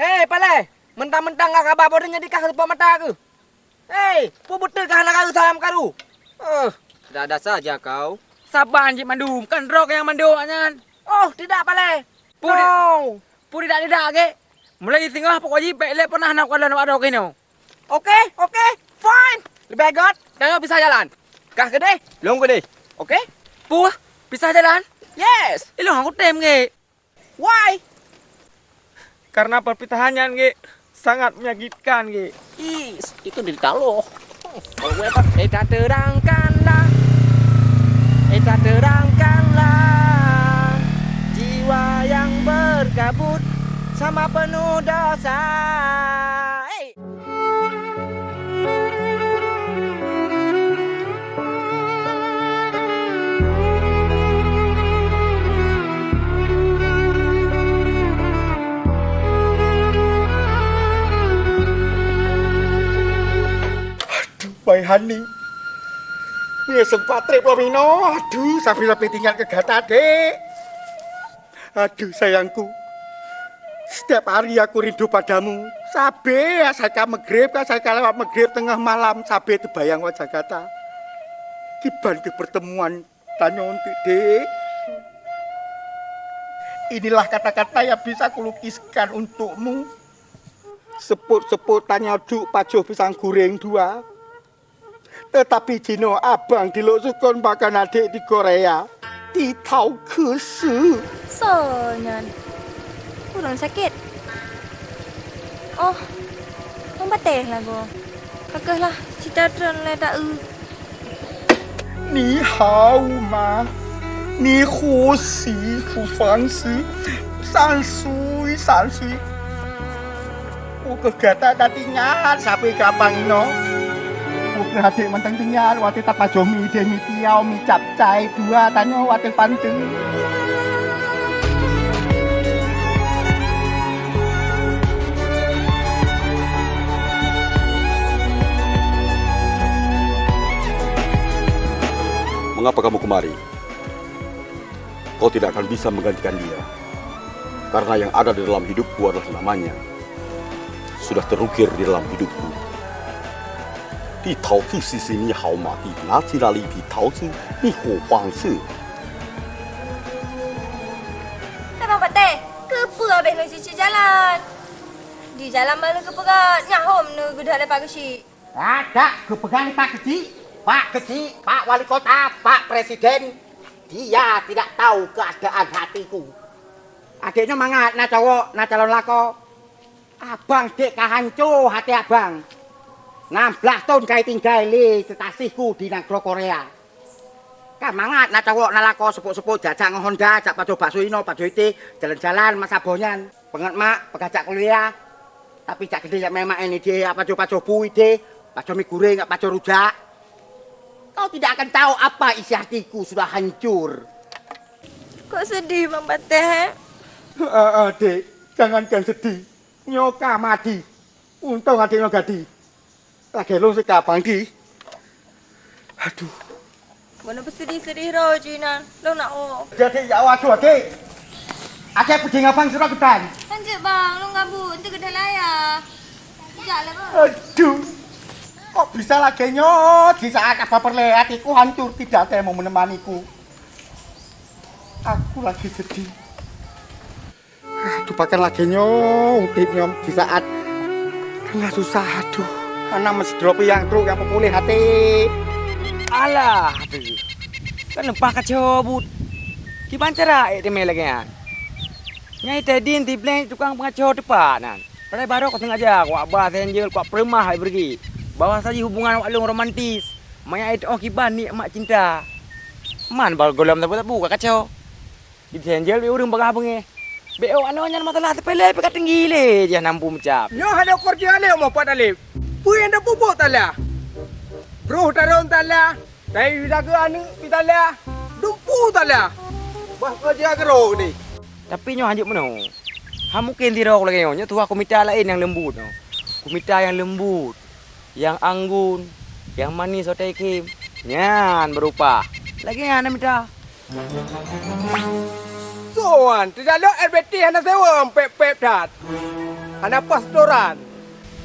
Hei, Palai! Mentang-mentang ka kaba boh drien jadi kah teupok mata keuh. Hei, peue beutôi kah hana ka eu salam karu? Eh, ada-ada saja kau. Saban cit mandum, kan droe nyang mandum awak nyan. Oh, tidak, Palai. Peue di-, no. Peue tidak-tidak, gét? Mulai singoh pokok jih bèk lé pernah na kalon awak droe keunoe. Oke, oke, fine. Leubeh gét, tanyoe pisah jalan. Kah keudeh, lôn keudeh. Oke? Puh, pisah jalan? Yes. Ilong aku tem, Gek. Why? Karena perpisahan nyan, Gek, sangat menyakitkan, Gek. Is, itu derita lo. Kalau gue apa? Kita terangkanlah, kita terangkanlah jiwa yang berkabut sama penuh dosa. Hey! Aduh, Bai Hani. Ni sempat trip lom inoe. Aduh, sampai lebih tinggal ke gata, Dek. Aduh, sayangku. Setiap hari aku rindu padamu. Sabe saya ka maghrib, ka saya ka lewat maghrib tengah malam, sabe terbayang wajah gata. Kiban ke pertemuan tanyoe, Dek. Inilah kata-kata yang bisa kulukiskan untukmu. Sepot-sepot tanyoe duek pajoh pisang goreng dua. Teutapi jinoe abang dilok sukon bak keuadaan adék di Korea. Di Tau Keu Sue. Soe nyan? Ureueng sakét? Oh, Mang Patéh lagoe. Ka keuh lah, cita treun lé ta-eu. 你好吗？你呼吸不方式，三岁，三岁。 Ukeue gata tatingat sabe keu abang inoe. Ukeue até mantong tingat watée tapajoh mi ideh, mi tiau, mi capcai dua tanyoe watée panteue. Mengapa kamu kemari? Kau tidak akan bisa menggantikan dia. Karena yang ada di dalam hidupku adalah namanya. Sudah terukir di dalam hidupku. Di Tau Keu Sue, ni hau mati, nasi lali di Tau Keu Sue, ni ho huang se. Hai Bang Patéh, keupeue habéh lôn cicém jalan? Di jalan ban lôn geupeugah, nyan hom neugeudah lé Pak Keuchik. Adak geupeugah lé Pak Keuchik, Pak Keuchik, Pak Wali Kota, Pak Presiden, dia tidak tahu keadaan hatiku. Adak nyoe mangat na cowok, na calon lakoe. Abang dek ka hanco até abang. Nam blaih thon ka itinggai lé keukaséhku di nanggroe Korea. Ka mangat na cowok na lakoe seupôt-seupôt jak-jak ngon honda, jak pajoh bakso inoe, pajoh itéh, jalan-jalan masa boh nyan. Peungeut mak, peugah jak kuliah. Tapi jak keudéh jak meu'en-meu'en ideh, jak pajoh-pajoh bu ideh, pajoh mi goreng, jak pajoh rujak. Kau tidak akan tahu apa isi hatiku sudah hancur. Kok sedih, Bang Patéh? Ah, ah, Dek, jangankan sedih. Nyoe ka mati. Untông até nyoe gadi. Lagèe lôn sika Bang Di. Aduh. Bunoe peuseudih-seudih droe jih nyan. Lôn nak woe. Jadi, ya Allah, aduh, até. Até peudeh ngon Bang sidroe keutan. Lanjut, Bang. Lôn gabut. Eunteuk keudan laya. Jak lé, Bang. Aduh. Kok bisa lagèe nyoe? Di saat apa peureulèe hatiku hancur, tidak ada yang mau menemaniku. Aku lagi sedih. Aduh, pakon lagèe nyoe udép nyoe di saat tengah susah, aduh. Hana meusidroe pih nyang trok nyang peupuléh até. Alah, aduh. Kan leupah kaco buet. Kiban cara ék teumé lagèe nyan. Nyai Tedin tibleng tukang peungaco teupat nyan. Padahai barô kusengaja kuwak ba Senjel kuwak peureumah hai Bergi. Bahwa saji hubungan awak lôn romantis. Maya ék teu'oh kiban nik mak cinta. Man bak gohlom sabu-sabu ka kaco. Di Senjel bèk ureueng bagah beungéh. Bèk ôk anoe nyan masalah sepele pih ka tinggi lé, jah nampu meucab. Nyoe hana ukur jih alèh umoe pat alèh. Peue nyang tapeubuet talah? Broh tarông talah, tai dageue aneuk pih talah, dumpu talah. Bah keu jih keudroe deh. Tapi nyoe hanjeuet meunoe. Han mungken sidroe lagèe nyoe, nyoe tuha kumita laén nyang leumbut nyoe. Kumita nyang leumbut. Nyang anggun, nyang manis watèe khem, nyan beurupah. Lagèe nyan na mita. Soe wan, teujalok R B T hana seuweuem pép-pép that. Hana pastoran.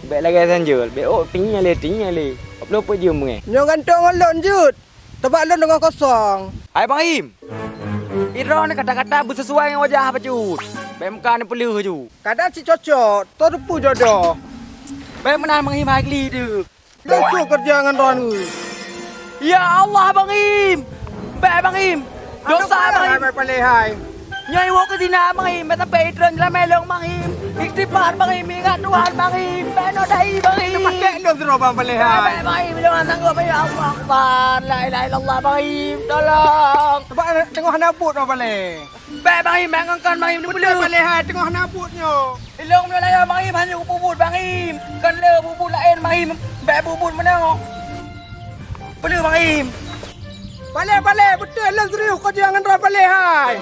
Bèk lagèe Senjel, bèk ôk tinyéh lé, tinyéh lé. Ka ploh peuet jeuem beungéh. Nyoe gantoe ngon lôn jeuet. Teubak lôn deungon kosong. Hai Bang Im! Droeneuh kata-kata beusisuai ngon wajah bacut. Bèk meuka neupeuleueh ju. Kadang cit cocok, teureupue jodoh. Bèk meunan Bang Im hai gli deuh. Lôn su keureuja ngon droeneuh. Ya Allah Bang Im! Bèk, Bang Im. Dosa, Bang Im. Bèk, Bang Im. Nyoe iwoe keu zina, Bang Im. Bèk sampai itreun jeulamak lôn, Bang Im. Istighfar, Bang Im. Ingat Tuhan, Bang Im. Bèk noe dai, Bang Im. Bèk, Bang Im. Lôn seuroe, Bang Paleh, hai. Bèk, Bang Im. Lôn hana sanggup, ya Allah Akbar. La ilaha illallah, Bang Im. Tolong. Teungoh hana buet, Bang Paleh. Bèk, Bang Im. Bèk ngon kan, Bang Im. Beutôi, Paleh, hai. Teungoh hana buet nyoe. Ilong meunyoe laén Bang Im, hana peubuet Bang Im. Kon le peubuet laén Bang Im, bèk peubuet meunoe. Peue Bang Im? Paleh, Paleh, beutôi lôn serius kujak ngon droe Paleh hai.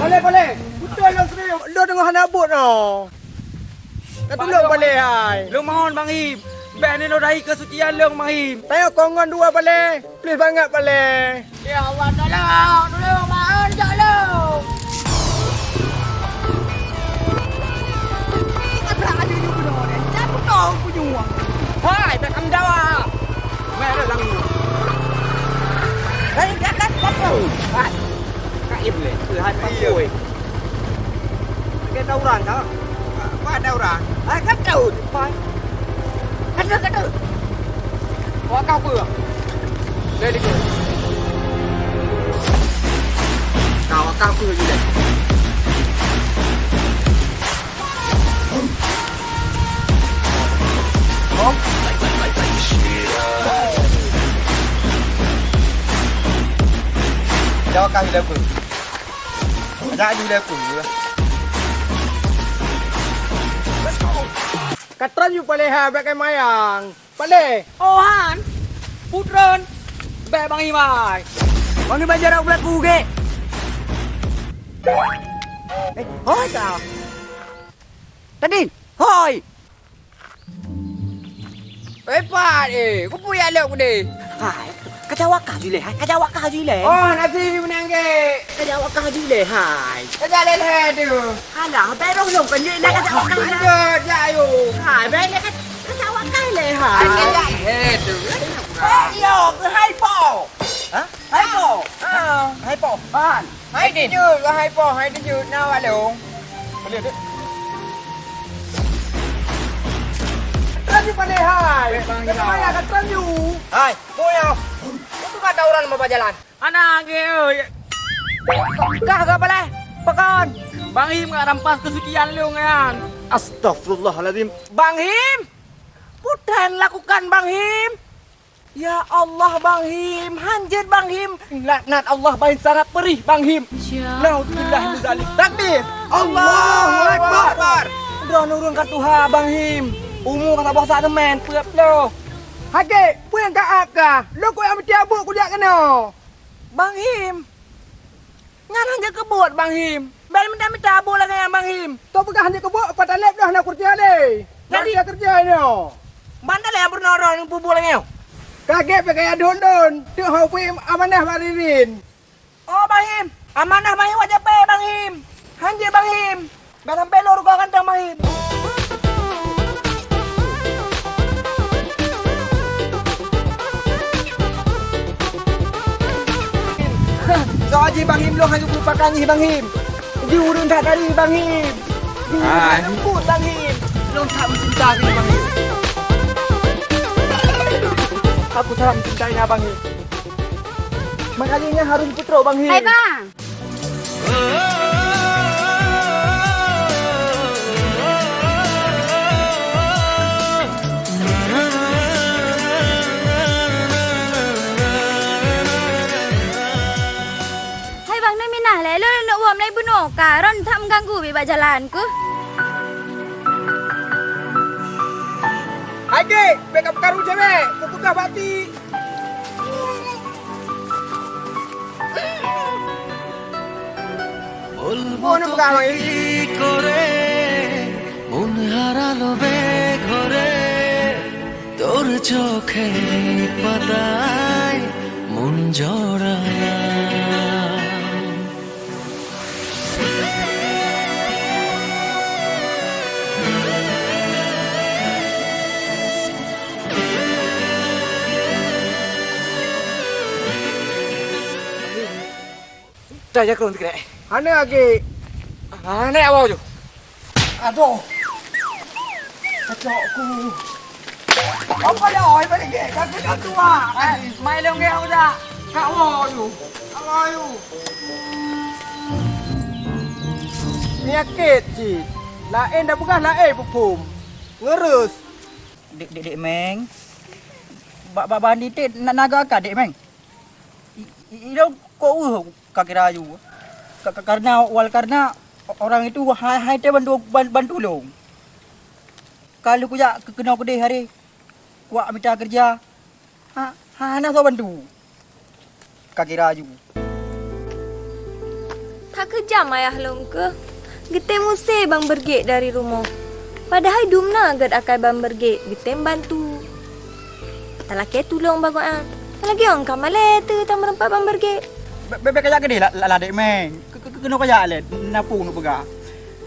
Paleh, Paleh, beutôi lôn serius, lôn teungoh hana buet nyoe. Ka tulông Paleh hai. Lôn mohon Bang Im, bèk neunoe dai keusucian lôn Bang Im. Tanyoe kon ngon dua Paleh. Please bangat, Paleh. Ya Allah, tolong, tolong, mak, tolong. Hai, bèk kam jawa. Mè rot lam. Hai, kat, kat, kat. Hai. Ka iblih, hai, pakoi. Lagèe tawuran dah. Apa tawuran? Ah, ka tahu depan. Kata, kata. Awak kah apa? Dari dia. Kau awak kah apa je dah? Oh? Jawab kah bila apa? Ajak aju dah aku. Ka tron yue Paleh ha, bèk kai mayang. Paleh. Oh, han. Putron. Bèk Bang Ibai. Bang Ibai jarak belaku gek. Eh, hoi ka. Tadin, hoi. Eh, pat, eh. Kupeue jak lôn keudeh? Hai, kajak awak kah ju ilèe, hai. Kajak awak kah ju ilèe. Oh, nasi meunang gek. Kajak awak kah ju ilèe, hai. Kajak lé-lé tu. Alah, bèk roh lôn kan, jeuet na kajak awak kah ilèe. Lanjut, jak ayo. Hai, bèk lé ka-, kajak awak kah ilèe, hai. Kajak lé tu. Eh, yo, keuhai po. Hah? Hai po. Ha. Hai po. Han. Hai dijut, wahai po, hai dijut, na walong. Boleh, Dek. Tron ju Paleh hai. Baik, Bang. Kata maya ka tron ju. Hai, po yo. Itu kata orang mau jalan. Anak ge oi. Kah ka Paleh? Pakon? Bang Him ka rampas keusucian lôn nyan. Astagfirullahalazim. Bang Him? Peue tan lakukan Bang Him? Ya Allah, Bang Him, hanjeuet Bang Him. Laknat Allah, Bang Him, sangat peurih Bang Him. Nauzubillah min zalik. Takbir. Allahu Akbar. Droeneuh ureueng ka tuha Bang Him. Umu ka saboh sak teumèn, peuet ploh. Hagèe, peue nyang ka aka? Lôn keuh nyang meucabut kujak keunoe. Bang Him. Nyan hanjeuet keubuet Bang Him. Bèk mita-mita buet lagèe nyan Bang Him. Toh peugah hanjeuet keubuet, pat taleb dah na keureuja lé. Jadi, keureuja nyoe. Ban taleb peurunoe droeneuh peubuet lagèe nyoe. Kagèt pih kaya dondon, teuk hana peue amanah bak Ririn. Oh Bang Him, amanah Bang Him wajéb pé Bang Him. Hanjeuet Bang Him. Bèk sampai lôn rugoe ganteng Bang Him. Soe jih Bang Him, lôn hana meulupakan jih Bang Him. Jih ureueng that tadi Bang Him. Jih ureueng that leumbut Bang Him. Lôn that meucinta keu Bang Him. Aku sangat mencintai Bang Him. Makanya harus putroe Bang Him. Hai Bang. Hai Bang, neuminah lé, lôn neuk woe mulai bunoe ka, droeneuh that meuganggu bak jalan keuh. Hai Dek, bèk ka peukaru cewek, kupeugah bak ti. বলবো তোকে কি করে, মন হারালো বেঘরে, তোর চোখের পাতায় মন জড়ায়। Dah, ya, keureueng sikét. Hana lagi. Hana awak tu. Aduh. Kacau aku. Apa dah? Hai, balik ke. Kaki dah tua. Mai lông ke, aku Kak, kak woe yue. Kak woe yue. Peunyakét cit. Laén tapeugah laén peuphom. Ngeureueh. Dek, dek, dek Meng. Bak, bak, bak Andi teuh na, na geuakan, dek Meng. I, i, ilôn kok weueh ka kira aju. Ka, ka, karena, wal karena orang itu hai, hai teuh bantu, ban-, bantu lôn. Ka lheueh kujak keu-, keunoe keudeh hari, kuwak mita keureuja. Ha, ha, hana soe bantu. Ka kira aju. That keujam ayah lôn keuh. Geutem use Bang Bergek dari rumoh. Padahai dum na gét akai Bang Bergek, geutem bantu. Talakée tulông bagoe an. Talakée ong ka malée teuh tameureumpah Bang Bergek. Be-, be-, bèk kajak keudeh la-, la-, ladek Meng. Keu-, keu-, keunoe kajak lé, na peue neupeugah.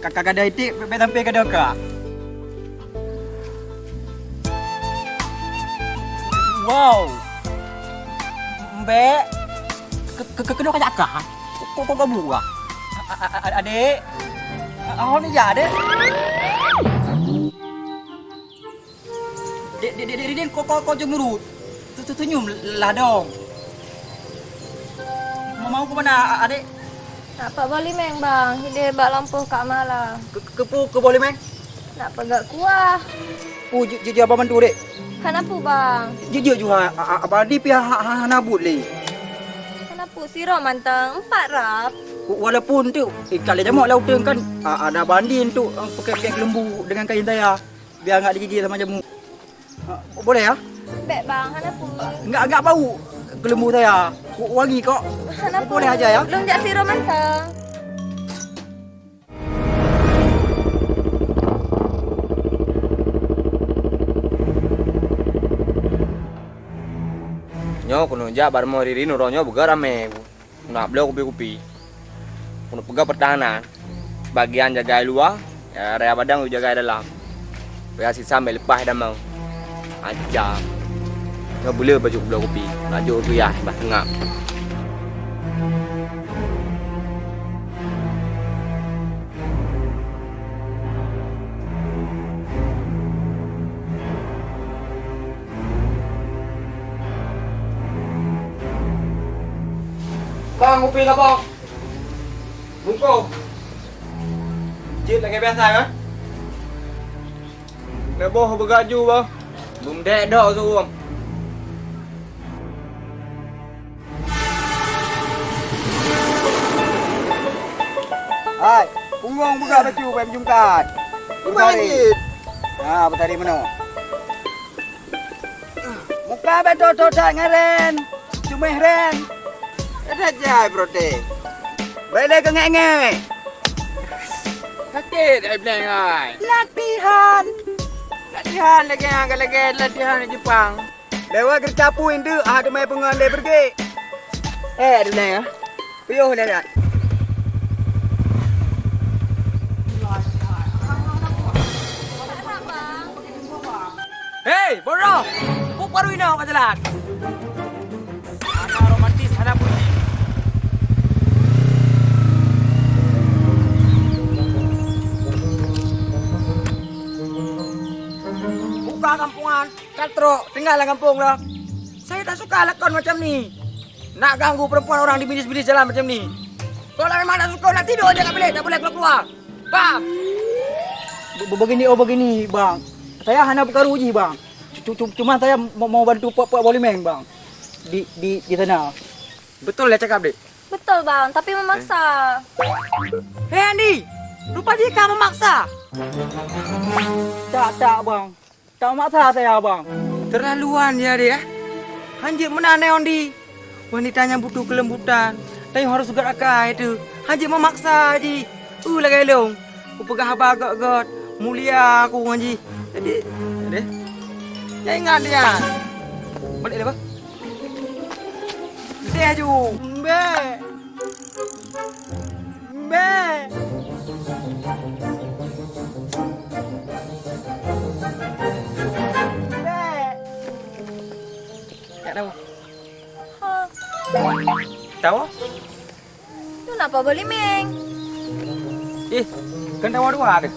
Ka, ka gadai tik, bèk, bèk sampai gadai ka. Wow! Mbek, ke, ke, ke, keunoe kajak kah? Kok, kok, kok buah? A, a, a, a, adek? A, a, hon ija, adek? Dek, dek, dek, dek Ridin, kok, kok, kok cemurut? Tu, tu, senyum lah dong. Mau, mau ke mana, a-, adek? Nak Pak Bolimeng, Bang. Hideh bak lampôh Kak Mala. Ke, ke, ke pu, ke Bolimeng? Nak peugah kuah. Pu, ji, ji, ji, apa bantu, dek? Hana pu, Bang. Ji, ji, ju, ha, a, a, apa di pihak ha, ha, hana but lé? Hana pu, siro mantong, empat rap. Wa-, walaupun tu, eh, kali jamok lah utang kan, a, ada banding tu, eh, pakai, pakai kelembu dengan kain saya. Biar enggak digigit sama jamu. Ha, boleh ya? Bèk, Bang, hana peue. Enggak, enggak bau kelembu saya. Wa-, wangi kok. Hana peue. Boleh aja ya? Lôn jak siro mantong. Nyoe keuneuk jak bak rumoh Ririn, uroe nyoe beugöt ramé. Nak bloe kupi-kupi. Keuneuk peugah pertahanan. Bagian jagai luwa, ya, raya padang jagai dalam. Payah sisam bèk leupah damong. Aja. Nyoe buleue baju bloe kupi. Laju geuyah bah teungap. Bang, kupi lapor. Bungkôh. Cit lagèe biasa, kan? Leuboh beugaju, Bang. Bum dek dok suruh. Hai, punggong beugah bacut, bèk meujungkat. Iman jih. Ha, beutari meunoe. Muka bèk thot-thot that ngon ren. Cuméh ren. Ada jai protes. Bèk lé keungèk-ngèk. Sakét ai bleng ai. Latihan. Latihan lagèe, lagèe latihan di Jepang. Lewat keureuca pui enteuk, ah, teumai peungon lé beureuguek. Eh, adoe nyan, ya. Piôh nyan, ya. Hei, Boro! Peue baru inoe ka jalan? Hana romantis, hana puji. Buka kampungan. Ka trok, tinggal lam gampông lom. Saya tak suka lakon macam ni. Nak ganggu perempuan orang di bisnis-bisnis jalan macam ni. Kalau memang tak suka, nak tidur aja kat bilik, tak boleh keluar-keluar. Faham? Be-, be-, begini, oh, begini, Bang. Saya hana peukaru jih, Bang. Cu-, cu-, cuma saya mau, mau bantu Pak, Pak Bolimeng, Bang. Di, di, di sana. Betul dia cakap, Dek? Betul, Bang, tapi memaksa. Hei, Andi! Rupa jih ka memaksa. Tak, tak, Bang. Tak memaksa saya, Bang. Terlaluan ya dia. Hanjeuet meunan, eh, Ondi. Wanita nyang butuh kelembutan, tanyoe harus gét akai teuh. Hanjeuet memaksa jih. Uh, lagèe lôn. Kupeugah haba gét-gét. Mulia aku ngon jih. Jadi, jadi. Ya ingat dia. Balik dah, Bang. Deh ju. Mbek. Mbek. Mbek. Tak tahu. Ha. Tahu? Tu napa beli meng? Ih, kan tawa dua ada.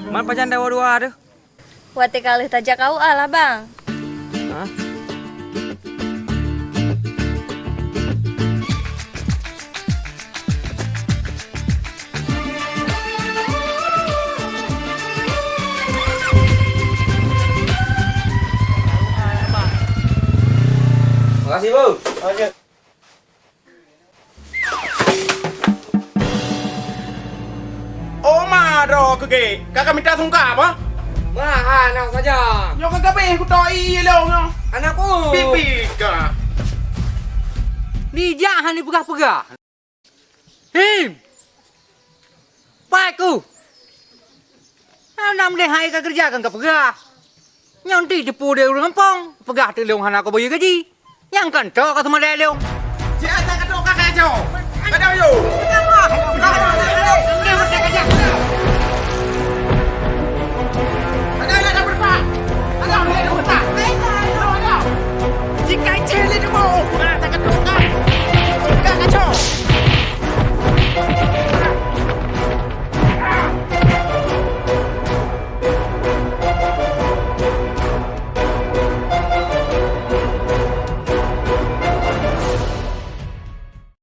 Man pajan tawa dua ada. Watèe ka lheueh tajak U A lah, Bang. Hah? Makasih, Bu. Oke. Oh, ma droe keu gét. Ka, ka mita sungkam, ah? Ma, hana saja. Nyoe ka gabéh kuto ié lôn nyoe. Anakku. Pipi ka. Dijak hana peugah-peugah. Him! Pai ku! Hana meudeh hai ka keureuja kan ka peugah. Nyoe ti teupeu deh ureueng gampông, peugah teulông hana ka bayeue gaji. Nyang kan tok ka seumadai lông. Siat ka tok ka kacau. Ka dong yôh.